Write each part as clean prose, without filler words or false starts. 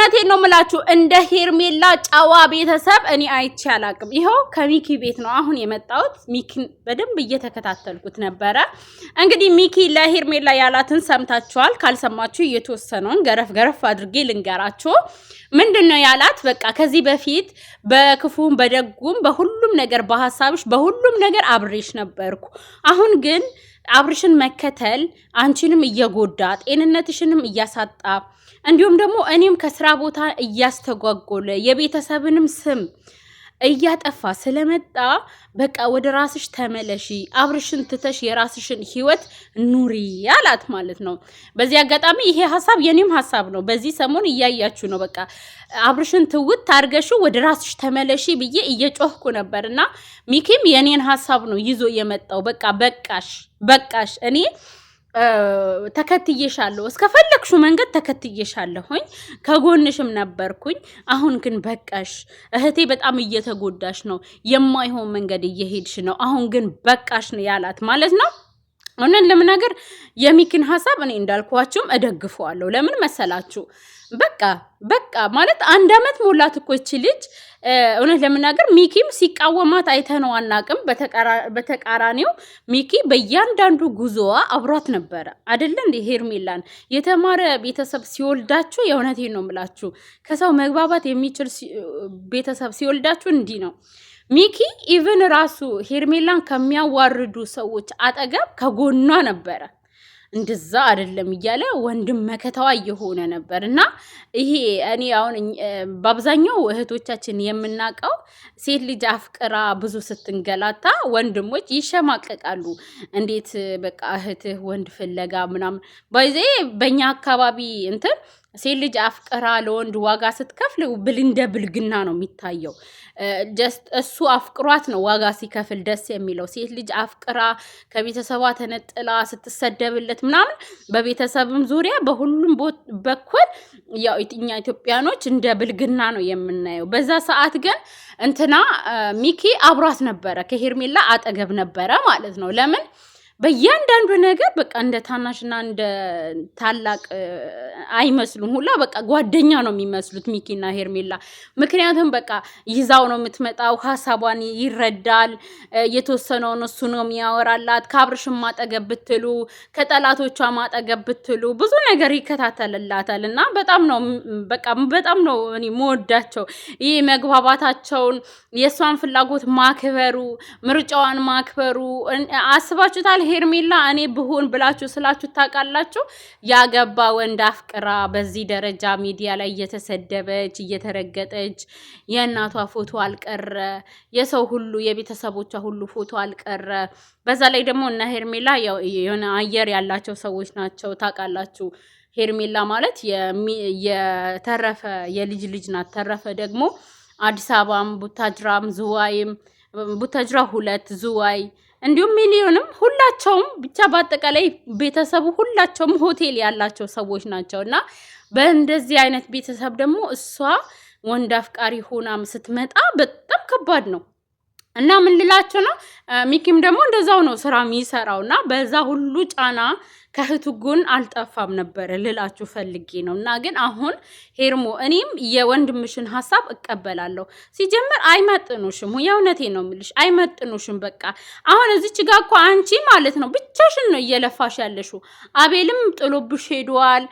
የእውነቴን ነው የምላችሁ፣ እንደ ሄርሜላ ጨዋ ቤተሰብ እኔ አይቼ አላቅም። ይኸው ከሚኪ ቤት ነው አሁን የመጣሁት። ሚኪን በደንብ እየተከታተልኩት ነበረ። እንግዲህ ሚኪ ለሄርሜላ ያላትን ሰምታችኋል። ካልሰማችሁ እየተወሰነውን ገረፍ ገረፍ አድርጌ ልንገራችሁ። ምንድን ነው ያላት? በቃ ከዚህ በፊት በክፉም በደጉም በሁሉም ነገር በሀሳብሽ በሁሉም ነገር አብሬሽ ነበርኩ። አሁን ግን አብርሽን መከተል አንቺንም እየጎዳ ጤንነትሽንም እያሳጣ እንዲሁም ደግሞ እኔም ከስራ ቦታ እያስተጓጎለ የቤተሰብንም ስም እያጠፋ ስለመጣ በቃ ወደ ራስሽ ተመለሺ፣ አብርሽን ትተሽ የራስሽን ህይወት ኑሪ አላት ማለት ነው። በዚህ አጋጣሚ ይሄ ሀሳብ የኔም ሀሳብ ነው። በዚህ ሰሞን እያያችሁ ነው። በቃ አብርሽን ትውት አድርገሽው ወደ ራስሽ ተመለሺ ብዬ እየጮህኩ ነበር እና ሚኪም የኔን ሀሳብ ነው ይዞ የመጣው። በቃ በቃሽ፣ በቃሽ እኔ ተከትዬሻለሁ፣ እስከፈለግሽው መንገድ ተከትዬሻለሁኝ፣ ከጎንሽም ነበርኩኝ። አሁን ግን በቃሽ እህቴ፣ በጣም እየተጎዳሽ ነው፣ የማይሆን መንገድ እየሄድሽ ነው። አሁን ግን በቃሽ ነው ያላት ማለት ነው። እውነት ለመናገር የሚኪን ሀሳብ እኔ እንዳልኳችሁም እደግፈዋለሁ። ለምን መሰላችሁ? በቃ በቃ ማለት አንድ አመት ሞላት እኮ እቺ ልጅ። እውነት ለመናገር ሚኪም ሲቃወማት አይተነው አናቅም። በተቃራኒው ሚኪ በእያንዳንዱ ጉዞዋ አብሯት ነበረ አደለ እንዴ? ሄርሜላን የተማረ ቤተሰብ ሲወልዳችሁ፣ የእውነቴን ነው የምላችሁ፣ ከሰው መግባባት የሚችል ቤተሰብ ሲወልዳችሁ እንዲህ ነው። ሚኪ even ራሱ ሄርሜላን ከሚያዋርዱ ሰዎች አጠገብ ከጎኗ ነበረ። እንደዛ አይደለም እያለ ወንድም መከታዋ እየሆነ ነበር። እና ይሄ እኔ አሁን በአብዛኛው እህቶቻችን የምናውቀው ሴት ልጅ አፍቅራ ብዙ ስትንገላታ ወንድሞች ይሸማቀቃሉ። እንዴት በቃ እህትህ ወንድ ፍለጋ ምናምን by the way በእኛ አካባቢ እንትን ሴት ልጅ አፍቅራ ለወንድ ዋጋ ስትከፍል እንደ ብልግና ነው የሚታየው። just እሱ አፍቅሯት ነው ዋጋ ሲከፍል ደስ የሚለው። ሴት ልጅ አፍቅራ ከቤተሰቧ ተነጥላ ስትሰደብለት ምናምን በቤተሰብም ዙሪያ በሁሉም በኩል ያው እኛ ኢትዮጵያኖች እንደ ብልግና ነው የምናየው። በዛ ሰዓት ግን እንትና ሚኪ አብሯት ነበረ፣ ከሄርሜላ አጠገብ ነበረ ማለት ነው። ለምን በእያንዳንዱ ነገር በቃ እንደ ታናሽና እንደ ታላቅ አይመስሉም። ሁላ በቃ ጓደኛ ነው የሚመስሉት ሚኪና ሄርሜላ። ምክንያቱም በቃ ይዛው ነው የምትመጣው፣ ሀሳቧን ይረዳል። የተወሰነውን እሱ ነው የሚያወራላት። ከአብርሽም ማጠገብ ብትሉ፣ ከጠላቶቿ ማጠገብ ብትሉ ብዙ ነገር ይከታተልላታል እና በጣም ነው በቃ በጣም ነው እኔ መወዳቸው። ይህ መግባባታቸውን፣ የእሷን ፍላጎት ማክበሩ፣ ምርጫዋን ማክበሩ አስባችሁታል? ሄርሜላ እኔ ብሆን ብላችሁ ስላችሁ ታውቃላችሁ? ያገባ ወንድ አፍቅራ በዚህ ደረጃ ሚዲያ ላይ እየተሰደበች እየተረገጠች፣ የእናቷ ፎቶ አልቀረ፣ የሰው ሁሉ የቤተሰቦቿ ሁሉ ፎቶ አልቀረ። በዛ ላይ ደግሞ እነ ሄርሜላ የሆነ አየር ያላቸው ሰዎች ናቸው ታውቃላችሁ። ሄርሜላ ማለት የተረፈ የልጅ ልጅ ናት። ተረፈ ደግሞ አዲስ አበባም ቡታጅራም ዝዋይም ቡታጅራ ሁለት ዝዋይ እንዲሁም ሚሊዮንም ሁላቸውም ብቻ በአጠቃላይ ቤተሰቡ ሁላቸውም ሆቴል ያላቸው ሰዎች ናቸው። እና በእንደዚህ አይነት ቤተሰብ ደግሞ እሷ ወንድ አፍቃሪ ሆናም ስትመጣ በጣም ከባድ ነው። እና ምን ልላቸው ነው፣ ሚኪም ደግሞ እንደዛው ነው ስራ የሚሰራው እና በዛ ሁሉ ጫና ከእህቱ ጎን አልጠፋም ነበረ ልላችሁ ፈልጌ ነው። እና ግን አሁን ሄርሞ እኔም የወንድምሽን ሀሳብ እቀበላለሁ። ሲጀምር አይመጥኑሽም፣ የእውነቴ ነው የምልሽ አይመጥኑሽም። በቃ አሁን እዚች ጋ እኮ አንቺ ማለት ነው ብቻሽን ነው እየለፋሽ ያለሽው። አቤልም ጥሎብሽ ሄዷል።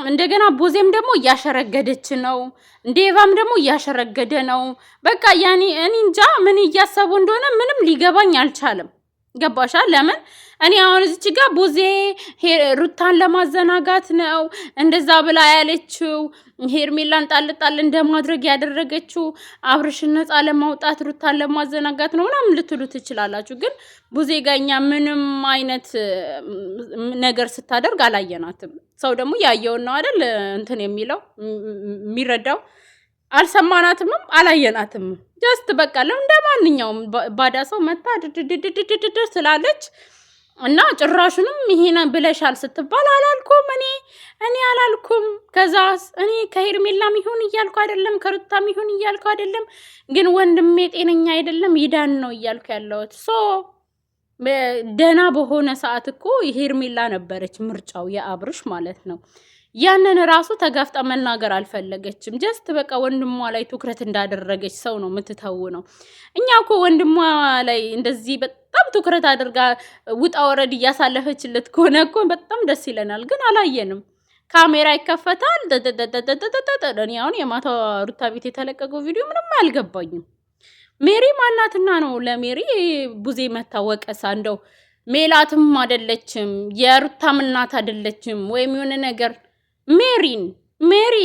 እንደገና ቦዜም ደግሞ እያሸረገደች ነው። ዴቫም ደግሞ እያሸረገደ ነው። በቃ ያኔ እኔ እንጃ ምን እያሰቡ እንደሆነ ምንም ሊገባኝ አልቻለም። ገባሻ? ለምን እኔ አሁን እዚች ጋ ቡዜ ሩታን ለማዘናጋት ነው እንደዛ ብላ ያለችው፣ ሄርሜላን ጣል ጣል እንደማድረግ ያደረገችው አብርሽን ነፃ ለማውጣት ሩታን ለማዘናጋት ነው ምናምን ልትሉ ትችላላችሁ። ግን ቡዜ ጋ እኛ ምንም አይነት ነገር ስታደርግ አላየናትም። ሰው ደግሞ ያየውን ነው አይደል እንትን የሚለው የሚረዳው። አልሰማናትምም አላየናትም። just በቃ እንደ ማንኛውም ባዳ ሰው መታ ድድድድድድድ ስላለች እና ጭራሹንም ይሄን ብለሻል ስትባል አላልኩም፣ እኔ እኔ አላልኩም። ከዛስ እኔ ከሄርሜላም ይሁን እያልኩ አይደለም፣ ከሩታም ይሁን እያልኩ አይደለም፣ ግን ወንድሜ ጤነኛ አይደለም ይዳን ነው እያልኩ ያለሁት። so ደህና በሆነ ሰዓት እኮ ሄርሜላ ነበረች ምርጫው የአብርሽ ማለት ነው። ያንን ራሱ ተጋፍጣ መናገር አልፈለገችም። Just በቃ ወንድሟ ላይ ትኩረት እንዳደረገች ሰው ነው የምትተው ነው። እኛ እኮ ወንድሟ ላይ እንደዚህ በጣም ትኩረት አድርጋ ውጣ ወረድ እያሳለፈችለት ከሆነ እኮ በጣም ደስ ይለናል፣ ግን አላየንም። ካሜራ ይከፈታል። እኔ አሁን የማታ ሩታ ቤት የተለቀቀው ቪዲዮ ምንም አልገባኝም። ሜሪ ማናትና ነው ለሜሪ ቡዜ መታወቀሳ? እንደው ሜላትም አይደለችም የሩታም እናት አይደለችም፣ ወይም የሆነ ነገር ሜሪን ሜሪ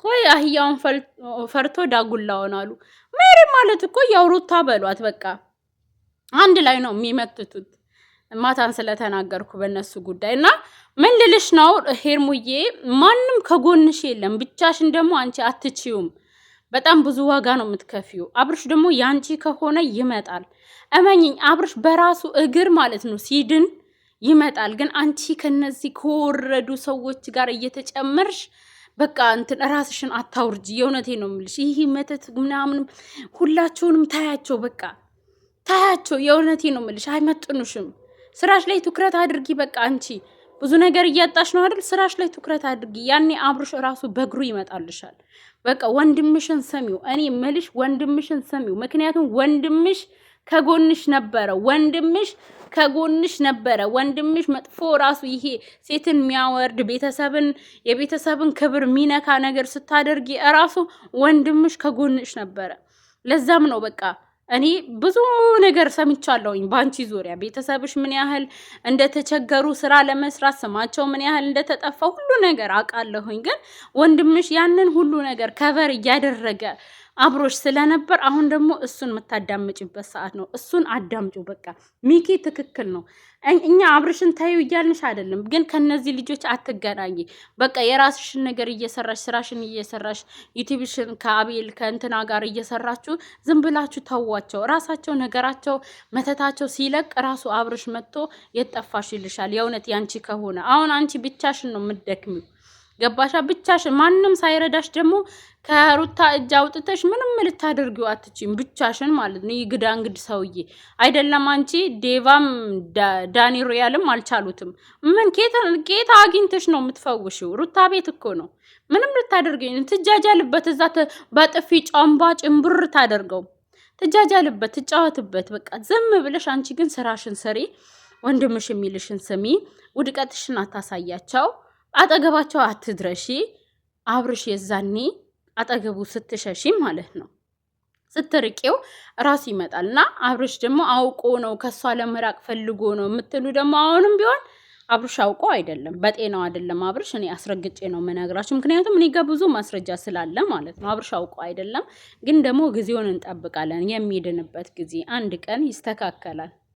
ወይ አህያውን ፈርቶ ዳጉላውን አሉ። ሜሪ ማለት እኮ ያው ሩታ በሏት በቃ አንድ ላይ ነው የሚመትቱት። ማታን ስለተናገርኩ በእነሱ ጉዳይ እና ምን ልልሽ ነው ሄርሙዬ፣ ማንም ከጎንሽ የለም። ብቻሽን ደግሞ አንቺ አትችዩም። በጣም ብዙ ዋጋ ነው የምትከፊው። አብርሽ ደግሞ ያንቺ ከሆነ ይመጣል። እመኝኝ፣ አብርሽ በራሱ እግር ማለት ነው ሲድን ይመጣል። ግን አንቺ ከነዚህ ከወረዱ ሰዎች ጋር እየተጨመርሽ በቃ እንትን ራስሽን አታውርጂ። የእውነቴ ነው የምልሽ። ይህ መተት ምናምን ሁላችሁንም ታያቸው፣ በቃ ታያቸው። የእውነቴ ነው የምልሽ፣ አይመጥኑሽም። ስራሽ ላይ ትኩረት አድርጊ። በቃ አንቺ ብዙ ነገር እያጣሽ ነው አይደል? ስራሽ ላይ ትኩረት አድርጊ። ያኔ አብርሽ ራሱ በእግሩ ይመጣልሻል። በቃ ወንድምሽን ስሚው። እኔ ምልሽ ወንድምሽን ስሚው። ምክንያቱም ወንድምሽ ከጎንሽ ነበረ። ወንድምሽ ከጎንሽ ነበረ። ወንድምሽ መጥፎ ራሱ ይሄ ሴትን የሚያወርድ ቤተሰብን የቤተሰብን ክብር የሚነካ ነገር ስታደርጊ እራሱ ወንድምሽ ከጎንሽ ነበረ። ለዛም ነው በቃ እኔ ብዙ ነገር ሰምቻለሁኝ በአንቺ ዙሪያ ቤተሰብሽ ምን ያህል እንደተቸገሩ ስራ ለመስራት ስማቸው ምን ያህል እንደተጠፋ ሁሉ ነገር አውቃለሁኝ። ግን ወንድምሽ ያንን ሁሉ ነገር cover እያደረገ አብሮሽ ስለነበር አሁን ደግሞ እሱን የምታዳምጭበት ሰዓት ነው። እሱን አዳምጩ። በቃ ሚኪ ትክክል ነው። እኛ አብርሽን ታዩ እያልንሽ አይደለም፣ ግን ከነዚህ ልጆች አትገናኝ። በቃ የራስሽን ነገር እየሰራሽ ስራሽን እየሰራሽ ዩቲዩብሽን ከአቤል ከእንትና ጋር እየሰራችሁ ዝም ብላችሁ ተዋቸው። ራሳቸው ነገራቸው መተታቸው ሲለቅ ራሱ አብርሽ መጥቶ የጠፋሽ ይልሻል። የእውነት ያንቺ ከሆነ አሁን አንቺ ብቻሽን ነው የምትደክሚው። ገባሻ? ብቻሽ ማንም ሳይረዳሽ ደግሞ ከሩታ እጅ አውጥተሽ ምንም ልታደርጊው አትችይም። ብቻሽን ማለት ነው። ይግዳ እንግድ ሰውዬ አይደለም አንቺ ዴቫም ዳኒ ሮያልም አልቻሉትም። ምን ኬት አግኝተሽ ነው የምትፈውሽው? ሩታ ቤት እኮ ነው። ምንም ልታደርጊው ትጃጃልበት፣ እዛ በጥፊ ጫምባ ጭምብር ታደርገው፣ ትጃጃልበት፣ ትጫወትበት። በቃ ዝም ብለሽ አንቺ ግን ስራሽን ስሪ፣ ወንድምሽ የሚልሽን ስሚ፣ ውድቀትሽን አታሳያቸው። አጠገባቸው አትድረሺ። አብርሽ የዛኔ አጠገቡ ስትሸሺ ማለት ነው ስትርቂው ራሱ ይመጣል እና አብርሽ ደግሞ አውቆ ነው ከእሷ ለመራቅ ፈልጎ ነው የምትሉ ደግሞ አሁንም ቢሆን አብርሽ አውቆ አይደለም፣ በጤናው አይደለም አብርሽ። እኔ አስረግጬ ነው የምነግራችሁ፣ ምክንያቱም እኔ ጋር ብዙ ማስረጃ ስላለ ማለት ነው። አብርሽ አውቆ አይደለም፣ ግን ደግሞ ጊዜውን እንጠብቃለን። የሚድንበት ጊዜ አንድ ቀን ይስተካከላል።